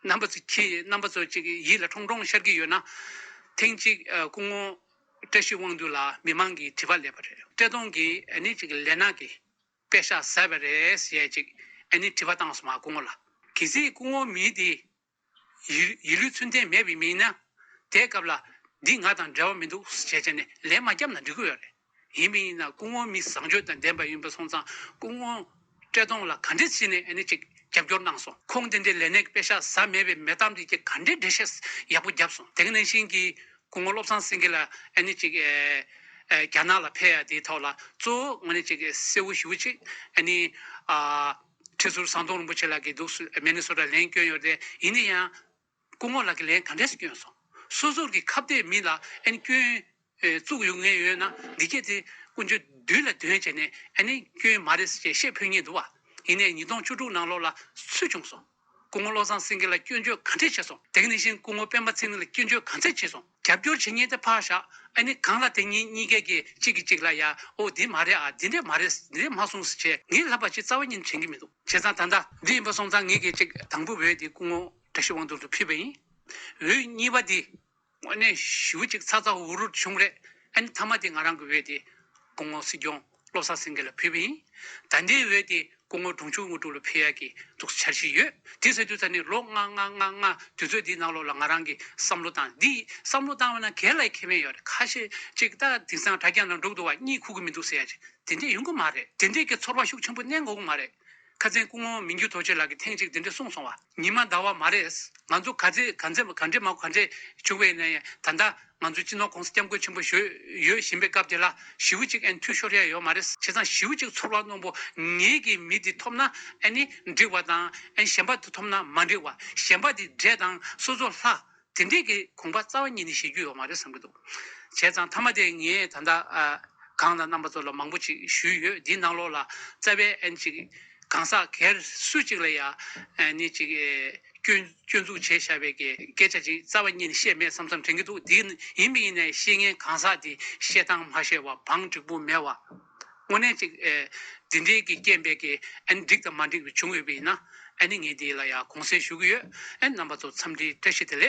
རྣམ་པ་ཚོ་ཁྱེད་རྣམ་པ་ཚོ་ཅིག་ཡིད་ལ་ཁྲོང་ཁྲོང་ཤར་གྱི་ཡོད་ན། ཐེངས་གཅིག་ཨ་སྐུ་ངོ་བཀྲ་ཤིས་དབང་འདུས་ལ་མི་མང་གིས་དྲི་བ་སླེབས་པ་རེད། བཀྲས་མཐོང་གིས་ཨ་ནི་ཅིག་ལས་ནག་གི་པེ་ཤག་ཟ་བ་རེད་ཟེར་ཡས་ཅིག་ཨ་ནི་དྲི་བ་བཏང་སོང་མ་སྐུ་ངོ་ལ། གལ་སྲིད་སྐུ་ངོ་མི་དེ་ཡིད་ཡིད་ལུས་ཚུལ་ལྡན་མེད་པའི་མི་ཡིན་ན། དེའི་སྐབས་ལ་འདི་ང་དང་འབྲེལ་བ་མི་འདུག་ཟེར་བྱས་ནས་ལན་མ་བརྒྱབ་ན་འགྲིག་གི་ཡོད་རེད། ཡིན་པ་ཡིན་ན་སྐུ་ངོ་མི་བཟང་སྤྱོད་དང་ལྡན་པ་ཡིན་པ་སོང་ཙང་། སྐུ་ངོ་བཀྲས་མཐོང་ལ་ག་འདྲས་བྱས་ནས་ཨ་ནི་ཅིག་རྒྱབ་སྐྱོར་གནང་སོང་། ཁོང་དེ་འདྲའི་ལས་ནག་པེ་ཤག་ཟ་མེད་པའི་མེད་གཏམ་དེ་ཀྱི་ག་འདྲའི་འགྲེལ་བཤད་ཡག་པོ་བརྒྱབ་སོང་། དེ་ག་ནང་བཞིན་གྱི་སྐུ་ངོ་བློ་བཟང་སེང་གེ་ལགས་ཨ་ནི་ཅིག་ཨེ་ཨེ་རྒྱ་ནག་ལ་ཕེབས་ཡ་དེའི་ཐོག་ལ་གཙོ་བོ་དངོས་གནས་ཅིག་གསལ་བོ་ཞེ་པོ་ཅིག་ཨ་ནི་ཨ་ཁྲི་ཟུར་ཟམ་གདོང་རིན་པོ་ཆེ་ལགས་ཀྱིས་འདུག་སེ་མི་ནི་སོ་ཊ་ལན་བསྐྱོན་ཡོད་རེད། ཡིན་ན་ཡང་སྐུ་ངོ་ལགས་ཀྱིས་ལན་ག་འདྲས་སེ་བསྐྱོན་སོང་། སོ་སོར་གྱི་ཁ་གཏད་མི་ལ་ཨ་ནི་སྐྱོན་ཨེ་བཙུགས་ཡོང་མཁན་ཡོད་ན། འདི་སྐད་དེ་དཀོན་མཆོག་བདུད་ལ་འདོན་བྱས་ནས་ཨ་ནི་སྐྱོན་མ་རེད་ཟེར་བཤད་ཕོད་མཁན་འདུག་བ། ཡིན་ནའི་ཉིས་སྟོང་བཅུ་དྲུག་ནང་ལོགས་ལ་སུ་བྱུང་སོང་། སྐུ་ངོ་བློ་བཟང་སེང་གེ་ལ་སྐྱོན་བརྗོད་ག་འདྲས་བྱས་སོང་། དེ་ག་ནང་བཞིན་སྐུ་ངོ་སྤེན་པ་ཚེ་རིང་ལ་སྐྱོན་བརྗོད་ག་ཚད་བྱས་སོང་། རྒྱབ་སྐྱོར་བྱེད་མཁན་དེ་ཕར་བཞག་ཨ་ནི་གང་ལ་དེ་གཉིས་གཉིས་ཀས་ཀྱིས་གཅིག་གིས་གཅིག་ལ་ཡ་ཨོ་འདི་མ་རེད་ཨ། འདི་འདྲས་མ་རེད། འདི་འདྲས་མ་གསུངས་ཟེར་བྱས་ངས་ལབ་པ་ཅིག་རྩ་བ་ཉིད་ནས་དྲན་གྱི་མི་འདུག་བྱས་ཙང་ད་ལྟ་འདི་ཡིན་པ་སོང་ཙང་ངེད་ཀྱིས་གཅིག་དང་པོ་འོས་དེ་སྐུ་ངོ་བཀྲ་ཤིས་དབང་འདུས་ལ་ཕུལ་བ་ཡིན། འོས་གཉིས་པ་དེ་དངོས་གནས་ཞེ་པོ་ཅིག་ཚ་ཚ་འུར་འུར་བྱུང་རེད། ཨ་ནི་མཐའ་མ་དེ་ང་རང་གི་འོས་དེ་སྐུ་ངོ་སྲིད་སྐྱོང་བློ་བཟང་སེང་གེ་ལ་ཕུལ་བ་ཡིན། ད་ལྟའི་འོས་དེ་སྐུ་ངོ་འབྲོང་ཆུང་དངོས་གྲུབ་ལ་ཕུལ་ཡག་གི་འདུག་འཆར་གཞི་ཡོད། དེ་ཟེར་དུས་ད་ནི་ལོ་ལྔ་ལྔ་ལྔ་ལྔ་དུས་ཚོད་འདིའི་ནང་ལོགས་ལ་ང་རང་གིས་བསམ་བློ་བཏང་། འདི་བསམ་བློ་བཏང་བ་ན་གལ་ལ་ཁེ་ཕན་ཡོད་རེད། ཁ་ཤས་ཅིག་ད་དེང་སང་དྲ་རྒྱ་ནང་འགྲོ་གི་འདུག་བ། གཉིད་ཁུག་གི་མི་འདུག་ཟེར་ཡ་ཅིག་དེ་འདྲས་ཡོང་གི་མ་རེད། དེ་འདྲས་ཀྱི་ཚོར་བ་ཤུགས་ཆེན་པོ་གནས་དགོས་ཀྱི་མ་རེད། ཁ་སང་སྐུ་ངོ་མི་འགྱུར་རྡོ་རྗེ་ལགས་ཀྱིས་ཐེངས་གཅིག་འདི་འདྲས་གསུངས་སོང་བ། ཉི་མ་ཟླ་བ་མ་རེད། ང་ཚོ་ག་ཚད་ག་ཚད་ག་འདྲས་མ་ག་འདྲས་བྱུང་བས་ན་ཡང་། ད་ལྟ་ང་ཚོ་སྤྱི་ནོར་གོང་ས་སྐྱབས་མགོན་ཆེན་པོ་བཞུགས་ཡོད་བཞིན་པའི་སྐབས་དེ་ལ་ཞེ་པོ་ཅིག་ཨན་འཐུས་ཤོར་ཡ་ཡོད་མ་རེད། བྱས་ཙང་ཞེ་པོ་ཅིག་ཚོར་བ་རྣོན་པོ། ངེད་ཀྱི་མི་འདི་ཐོབ་ན་ཨ་ནི་འགྲིག་པ་དང་། ཨ་ནི་གཞན་པ་འདི་ཐོབ་ན་མ་འགྲིག་པ། གཞན་པ་འདི་འདྲེ་དང་སོ་སོ་ལྷ། དེ་འདྲས་ཀྱི་དགོངས་པ་རྩ་བ་ཉིད་ནས་བཞེས་རྒྱུ་ཡོད་མ་རེད་བསམ་གྱི་འདུག་བྱས་ཙང་མཐའ་མ་དེ་ངས་ད་ལྟ་ཨ་གང་ལ་རྣམ་པ་ཚོ་ལ་མང་པོ་ཅིག་ཞུས་ཡོད། འདིའི་ནང་ལོགས་ལ་རྩ་བའི་ཨན་ཅིག་གང་ཟག་སྒེར་སུ་གཅིག་ལ་ཡ་ཨ་ནི་ཅིག་སྐྱོན་སྐྱོན་འཛུགས་བྱས་བཞག་པའི་གི་སྐད་ཆ་ཅིག་རྩ་བ་ཉིད་ནས་བཤད་མེད་བསམ་བསམ་དྲན་གྱི་འདུག་དེ་ཡིན་པ་ཡིན་ནའི་བཤད་མཁན་གང་ཟག་དེ་བཤད་སྟངས་མ་ཤེས་པ། བང་འགྲིག་པོ་མེད་པ། དངོས་གནས་ཅིག་ཨེ་འདི་འདྲའི་གི་རྐྱེན་པས་ཀྱི་ཨ་ནི་འགྲིག་དང་མ་འགྲིག་པ་བྱུང་ཡོད་པ་ཡིན་ན། ཨ་ནི་ངས་འདི་ལ་ཡ་དགོངས་སེལ་ཞུ་གི་ཡོད། ཨ་ནི་རྣམ་པ་ཚོ་འཚམས་འདྲི་བཀྲ་ཤིས་བདེ་ལེགས།